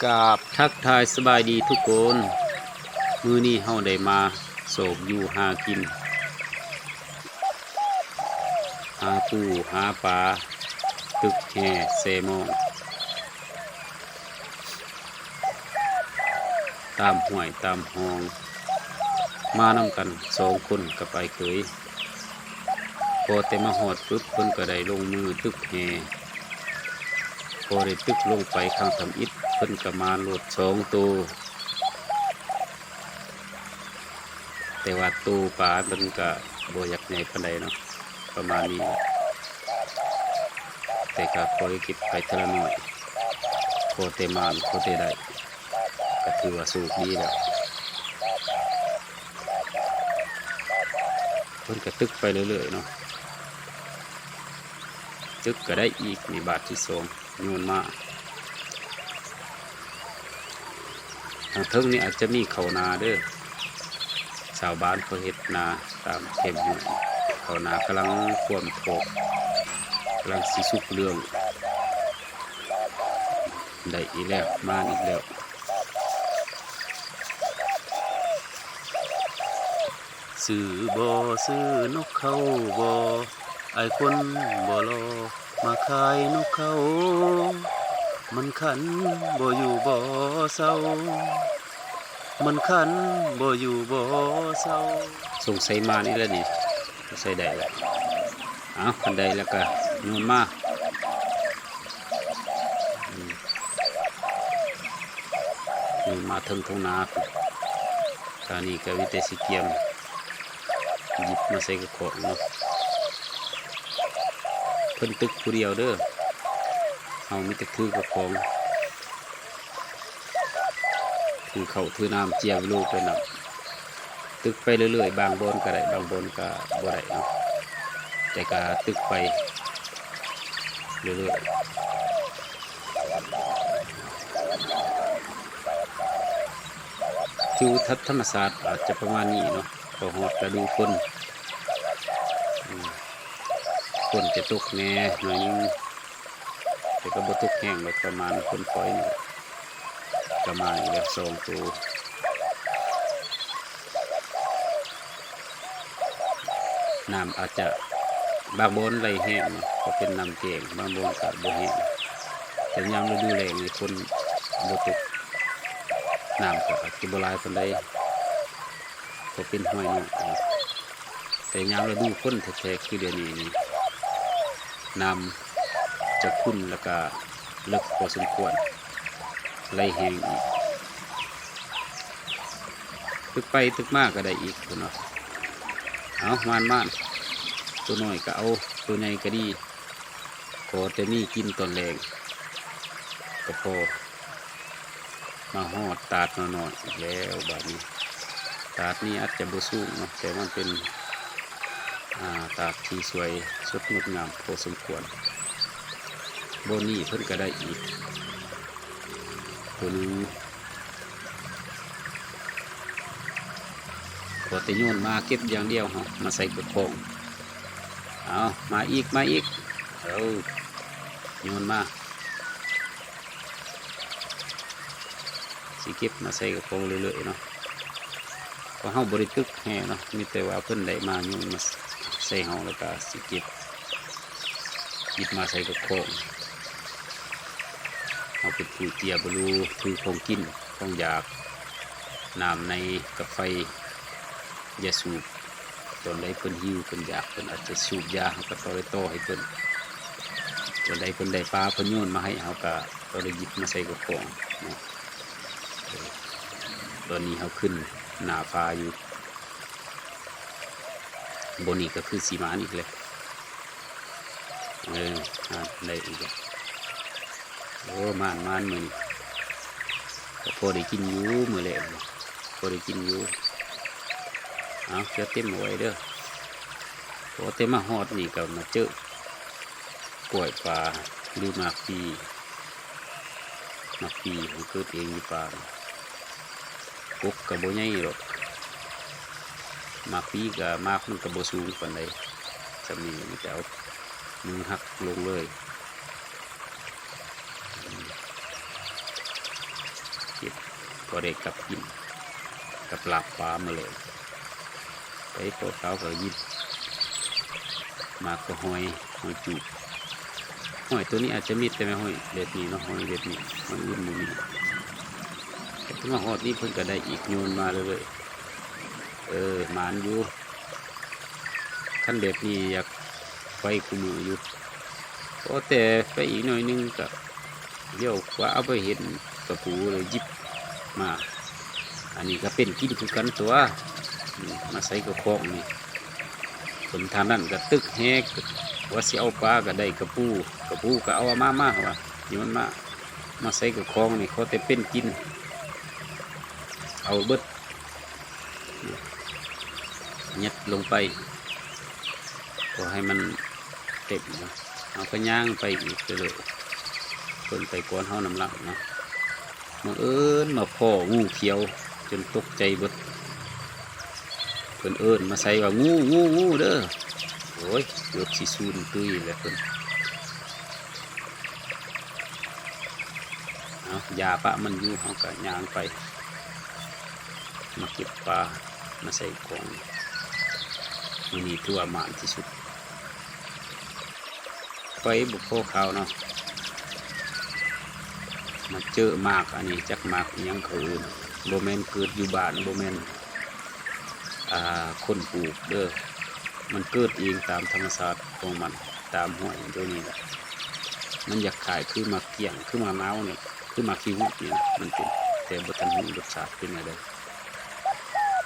ກາບທັກທາຍສະບາຍດີທຸກຄົນ, ມື້ນີ້ເຮົາໄດ້ມາຊອກຢູ່ຫາກິນ, ຫາປູຫາປາ, ຕຶກແຮ່ແຊມອງ ຕາມຫ້ວຍຕາມຮ່ອງ, ມານຳກັນສອງຄົນກັບອ້າຍເຂີຍ. ພໍແຕ່ມາຮອດປຶບ ເພິ່ນກໍໄດ້ລົງມືຕຶກແຮ່, ພໍໄດ້ຕຶກລົງໄປຄັ້ງທຳອິດ ເພິ່ນກໍມາໂລດສອງໂຕ, ແຕ່ວ່າໂຕປາມັນກໍບໍ່ຢາກໃຫຍ່ປານໃດເນາະ, ປະມານນີ້ແຫຼະ, ແຕ່ກໍຄ່ອຍເກັບໄປເທື່ອລະໜ້ອຍ, ພໍແຕ່ມານ ພໍແຕ່ໄດ້ ກໍຖືວ່າໂຊກດີແລ້ວ. ເພິ່ນກໍຕຶກໄປເລື້ອຍໆເນາະ, ຕຶກກໍໄດ້ອີກ ນີ້ບາດທີສອງໂຍນມາ. ທາງເທິງນີ້ອາດຈະມີເຂົ້ານາເດີ້, ຊາວບ້ານເຂົາເຮັດນາຕາມແຄມຫ້ວຍ, ເຂົ້ານາກຳລັງຂວ້ຳຖອກ, ກຳລັງຊິສຸກເຫຼືອງ. ໄດ້ອີກແລ້ວ, ມາອີກແລ້ວ. ຊື້ບໍ່ ຊື້ນົກເຂົາບໍ່, ອ້າຍຄົນບໍ່ຫຼໍ່ ມາຂາຍນົກເຂົາ. ມັນຂັນບໍ່ຢູ່ບໍ່ເຊົາ, ມັນຂັນບໍ່ຢູ່ບໍ່ເຊົາ. ສົງໄສມານີ້ແຫຼະນີ້, ສົງໄສໄດ້ແລ້ວ. ເອົາ ຄັນໄດ້ແລ້ວກະໂຍນມາ, ອືມ ໂຍນມາເທິງທົ່ງນາພຸ້ນ. ຕອນນີ້ກະມີແຕ່ຊິກຽມ ຫຍິບມາໃສ່ກະຂອງເນາະ. ເພິ່ນຕຶກຜູ້ດຽວເດີ້, ເຮົາມີແຕ່ຖືກະຂອງ. ຖືເຂົ້າຖືນ້ຳ ເຈຍວິໂລໄປນຳ, ຕຶກໄປເລື້ອຍໆ, ບາງບ່ອນກະໄດ້ ບາງບ່ອນກະບໍ່ໄດ້ເນາະ, ແຕ່ກະຕຶກໄປເລື້ອຍໆ. ທິວທັດທຳມະຊາດອາດຈະປະມານນີ້ເນາະ, ພໍຮອດລະດູຝົນ ອືມ ຝົນຈະຕົກແດ່ໜ້ອຍໜຶ່ງ. ແຕ່ກໍບໍ່ຕົກແຮງດອກ, ປະມານຝົນຝອຍນີ້ແຫຼະ. ກໍມາອີກແລ້ວສອງໂຕ. ນ້ຳອາດຈະ ບາງບ່ອນໄຫຼແຮງເນາະ, ກໍເປັນນ້ຳແກ້ງ, ບາງບ່ອນກໍບໍ່ແຮງ. ແຕ່ຍາມລະດູແລ້ງນີ້ຝົນບໍ່ຕົກ, ນ້ຳກໍອາດຈະບໍ່ຫຼາຍປານໃດ. ກໍເປັນຫ້ວຍນ້ອຍ, ແຕ່ຍາມລະດູຝົນແທ້ໆ ຄືດຽວນີ້ນີ້ ນ້ຳຈະຂຸ່ນ ແລ້ວກະເລິກພໍສົມຄວນ, ໄຫຼແຮງອີກ. ຕຶກໄປຕຶກມາກໍໄດ້ອີກພຸ້ນເນາະ. ເອົາ ມານໆ, ໂຕນ້ອຍກໍເອົາ, ໂຕໃຫຍ່ກໍດີ. ຂໍແຕ່ມີກິນຕອນແລງກໍພໍ. ມາຮອດຕາດນ້ອຍໆອີກແລ້ວບາດນີ້. ຕາດນີ້ອາດຈະບໍ່ສູງເນາະ, ແຕ່ມັນເປັນ ອາ ຕາດທີ່ສວຍສົດງົດງາມພໍສົມຄວນ. ບ່ອນນີ້ເພິ່ນກໍໄດ້ອີກໂຕໜຶ່ງ. ພໍແຕ່ໂຍນມາເກັບຢ່າງດຽວເຮົາ, ມາໃສ່ກະຂອງ. ເອົາ ມາອີກ ມາອີກ. ເອົາ ໂຍນມາ. ຊິເກັບມາໃສ່ກະຂອງເລື້ອຍໆເນາະ, ເພາະເຮົາບໍ່ໄດ້ຕຶກແຮ່ເນາະ, ມີແຕ່ວ່າເພິ່ນໄດ້ມາໂຍນມາໃສ່ເຮົາ ແລ້ວກະຊິເກັບ ຫຍິບມາໃສ່ກະຂອງ. ເຮົາເປັນຜູ້ເຈຍບະລູ ຖືຂອງກິນຂອງຢາກ, ນ້ຳໃນກັບໄຟ ຢາສູບ. ຕອນໃດເພິ່ນຫິວເພິ່ນຢາກ ເພິ່ນອາດຈະສູບຢາ, ເຮົາກໍຕ້ອງໄດ້ຕໍ່ໃຫ້ເພິ່ນ. ຕອນໃດເພິ່ນໄດ້ປາ ເພິ່ນໂຍນມາໃຫ້ ເຮົາກໍຕ້ອງໄດ້ຫຍິບມາໃສ່ກະຂອງເນາະ. ເອີ ຕອນນີ້ເຮົາຂຶ້ນໜ້າຜາຢູ່. ບ່ອນນີ້ກໍຄືຊິມານອີກແຫຼະ. ເອີ ອ່າ ໄດ້ອີກແລ້ວ. ໂອ້ ມານໆ ມື້ນີ້ກໍພໍໄດ້ກິນຢູ່ ມື້ແລກນີ້ ພໍໄດ້ກິນຢູ່. ເອົາ ເທື່ອເຕັມເອົາໄວ້ເດີ້. ພໍແຕ່ມາຮອດນີ້ກໍມາເຈີກ້ອຍປ່າ ຫຼື ໝາກປີ. ໝາກປີມັນເກີດເອງຢູ່ປ່າ. ກົກກໍບໍ່ໃຫຍ່ດອກ, ໝາກປີກໍ ໝາກມັນກໍບໍ່ສູງປານໃດ. ຊ່ຳນີ້ມີແຕ່ເອົາມືຫັກລົງເລີຍ. ກໍໄດ້ກັບກິນກັບລາບປາມື້ແລງ. ໄປພໍຂາວກໍຫຍິບມາກໍຫອຍ ຫອຍຈູບ. ຫອຍໂຕນີ້ອາດຈະມີແຕ່ແມ່ນຫອຍແບບນີ້ເນາະ, ຫອຍແບບນີ້ ຫອຍອື່ນບໍ່ມີ. ແຕ່ມາຮອດນີ້ເພິ່ນກໍໄດ້ອີກ ໂຍນມາເລື້ອຍໆ. ເອີ ໝານຢູ່. ຄັນແບບນີ້ຢາກໄປຄູ່ມື້ຢູ່. ພໍແຕ່ໄປອີກໜ້ອຍໜຶ່ງກໍລ້ຽວຂວາໄປເຫັນກະປູ ເລີຍຫຍິບມາ. ອັນນີ້ກໍເປັນກິນຄືກັນຕົວະ. ອືມ ມາໃສ່ກະຄອງນີ້. ເພິ່ນທ່ານນັ້ນກໍຕຶກແຮ ວ່າຊິເອົາປາກໍໄດ້ກະປູ, ກະປູກໍເອົາມາ ມາວ່າ ໂຍນມາ ມາໃສ່ກະຄອງນີ້. ຂໍແຕ່ເປັນກິນ ເອົາເບິດ. ຍັດລົງໄປ ກໍໃຫ້ມັນເຕັມເນາະ. ເຮົາກໍຍ່າງໄປອີກເລື້ອຍໆ. ເພິ່ນໄປກ່ອນເຮົານຳຫຼັງເນາະ. ບັງເອີນມາພໍ້ງູຂຽວຈົນຕົກໃຈເບິດ. ເພິ່ນເອີ້ນມາໃສ່ວ່າ ງູ ງູ ງູເດີ້. ໂອ້ຍ ເກືອບຊິສູນຕຸ້ຍແລ້ວເພິ່ນ. ເອົາ ຢ່າປະມັນຢູ່, ເຮົາກໍຍ່າງໄປ ມາເກັບປາມາໃສ່ກອງ. ມື້ນີ້ຖືວ່າໝານທີ່ສຸດ. ໄປບໍ່ພໍຂາວເນາະ, ມາເຈີໝາກອັນນີ້ ຈັກໝາກອີ່ຫຍັງເຂົາເອີ້ນ. ບໍ່ແມ່ນເກີດຢູ່ບ້ານ, ບໍ່ແມ່ນ ອ່າ ຄົນປູກເດີ້. ມັນເກີດເອງຕາມທຳມະຊາດຂອງມັນ ຕາມຫ້ວຍໂຕນີ້ແຫຼະ. ມັນຢາກຄ້າຍຄືໝາກກ້ຽງ ຄືໝາກນາວນີ້ ຄືໝາກຂີ້ຫູດນີ້ ມັນເປັນ, ແຕ່ບໍ່ທັນຮູ້ລົດຊາດເປັນແນວໃດ.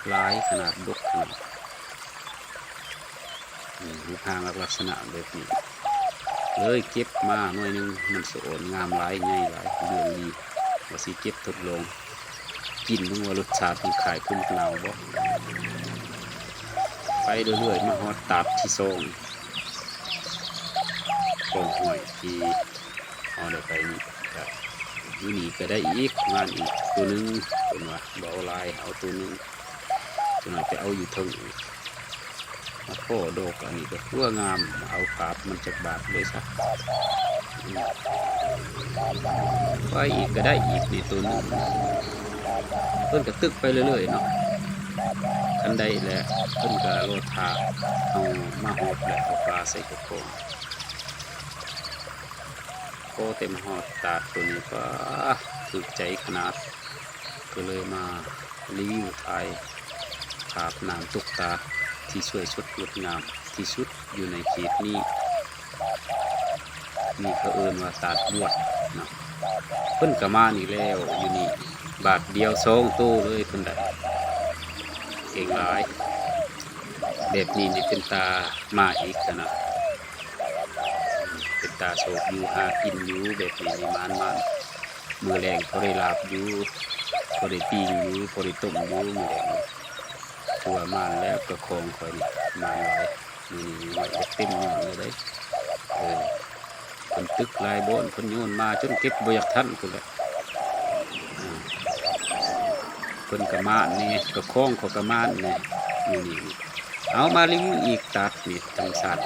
ຫຼາຍຂະໜາດ, ດົກຂະໜາດ. ອືມ ຮູບຮ່າງລັກສະນະແບບນີ້ ເລີຍເກັບມາໜ່ວຍໜຶ່ງ. ມັນສະອອນງາມຫຼາຍ, ໃຫຍ່ຫຼາຍ, ເລື່ອງດີ. ວ່າຊິເກັບທົດລອງກິນເບິ່ງວ່າລົດຊາດມັນຄ້າຍຄືໝາກນາວບໍ່. ໄປເລື້ອຍໆ ມາຮອດຕາດທີສອງ ກອງຫອຍທີ່ເຮົາໄດ້ໄປນີ້. ກະຢູ່ນີ້ກະໄດ້ອີກ ມາອີກໂຕໜຶ່ງ. ເພິ່ນວ່າບໍ່ເອົາຫຼາຍ, ເອົາໂຕໜຶ່ງ. ຈັກໜ້ອຍໄປເອົາຢູ່ເທິງອີກ. ມາພໍ້ດອກອັນນີ້ກໍຄືວ່າງາມ, ເອົາກາບມັນຈັກບາດເລີຍຊະ. ອືມ ໄປອີກກໍໄດ້ອີກນີ້ໂຕໜຶ່ງ. ເພິ່ນກໍຕຶກໄປເລື້ອຍໆເນາະ. ຄັນໄດ້ແລ້ວເພິ່ນກໍລໍຖ້າເຮົາມາຮອດແລ້ວ ເອົາປາໃສ່ກະຄອງ. ພໍແຕ່ມາຮອດຕາດໂຕນີ້ ປາ ຖືກໃຈຂະໜາດ. ກໍເລີຍມາຣີວິວຖ່າຍພາບນ້ຳຕົກຕາດທີ່ສວຍສົດງົດງາມທີ່ສຸດຢູ່ໃນເຂດນີ້. ນີ້ເຂົາເອີ້ນວ່າຕາດບວດເນາະ. ເພິ່ນກໍມານີ້ແລ້ວ ຢູ່ນີ້ບາດດຽວສອງໂຕເລີຍເພິ່ນໄດ້. ເກັ່ງຫຼາຍ. ແບບນີ້ນີ້ເປັນຕາມາອີກຫັ້ນນະ. ເປັນຕາໂຊກຢູ່ ຫາກິນຢູ່ ແບບນີ້ນີ້ ໝານໆ. ມື້ແລງພໍໄດ້ລາບຢູ່ ພໍໄດ້ປີ້ງຢູ່ ພໍໄດ້ຕົ້ມຢູ່ມື້ແລງ. ຖືວ່າໝານແລ້ວ ກະຄອງຂ້ອຍນີ້ໝານຫຼາຍ. ມື້ນີ້ນີ້ຫ້ອຍເຕັມຍ້ອນເລີຍເດ້. ເອີ ເພິ່ນຕຶກຫຼາຍບ່ອນ ເພິ່ນໂຍນມາຈົນເກັບບໍ່ຢາກທັນພຸ້ນແຫຼະ. ເພິ່ນກະມານແດ່ ກະຄອງເຂົາກະມານແດ່. ນີ້ໆ ເອົາມາຣີວິວອີກ ຕາດນີ້ທຳມະຊາດ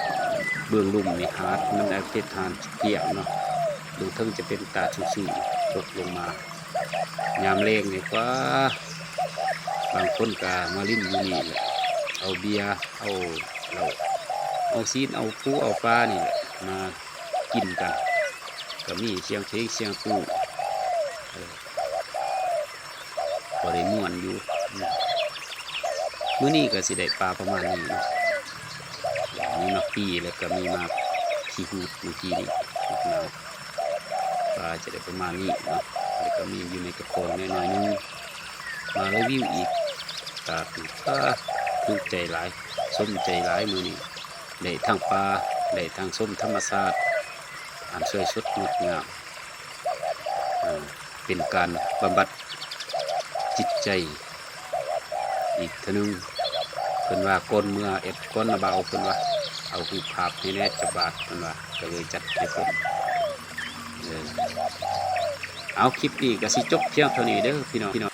ເບື້ອງລຸ່ມນີ້ ຫາດມັນເປັນຫາດກ້ຽງເນາະ. ເບື້ອງເທິງຈະເປັນຕາດສູງໆ ຕົກລົງມາ. ຍາມແລງນີ້ ປາ ບາງຄົນກະມາຫຼິ້ນຢູ່ນີ້ແຫຼະ ເອົາເບຍ ເອົາເຫຼົ້າ ເອົາຊີ້ນ ເອົາປູ ເອົາປານີ້ແຫຼະ ມາ ກິນກັນ ກະມີສຽງເພງສຽງປູ ເອີ ພໍໄດ້ມ່ວນຢູ່. ມື້ນີ້ກະຊິໄດ້ປາປະມານນີ້ເນາະ ມີໝາກປີ ແລ້ວກະມີໝາກຂີ້ຫູດເມື່ອກີ້ນີ້ ໝາກນາວ. ປາຈະໄດ້ປະມານນີ້ເນາະ ແລ້ວກະມີຢູ່ໃນກະຄອງແດ່ໜ້ອຍໜຶ່ງ. ມາຣີວິວອີກ ຕາດນີ້ ອາ ຖືກໃຈຫຼາຍ ສົມໃຈຫຼາຍມື້ນີ້. ໄດ້ທັງປ່າ ໄດ້ທັງຊົມທຳມະຊາດອັນສວຍສົດງົດງາມ ເປັນການບຳບັດຈິດໃຈອີກເທື່ອໜຶ່ງ. ເພິ່ນວ່າກ່ອນເມືອແອດກ່ອນນະບ່າວ ເພິ່ນວ່າເອົາຮູບພາບໃຫ້ແດ່ຈັກບາດ ເພິ່ນວ່າ ກະເລີຍຈັດໃຫ້ເພິ່ນ. ເອີ ເອົາ ຄລິບນີ້ກະຊິຈົບພຽງເທົ່ານີ້ເດີພີ່ນ້ອງ.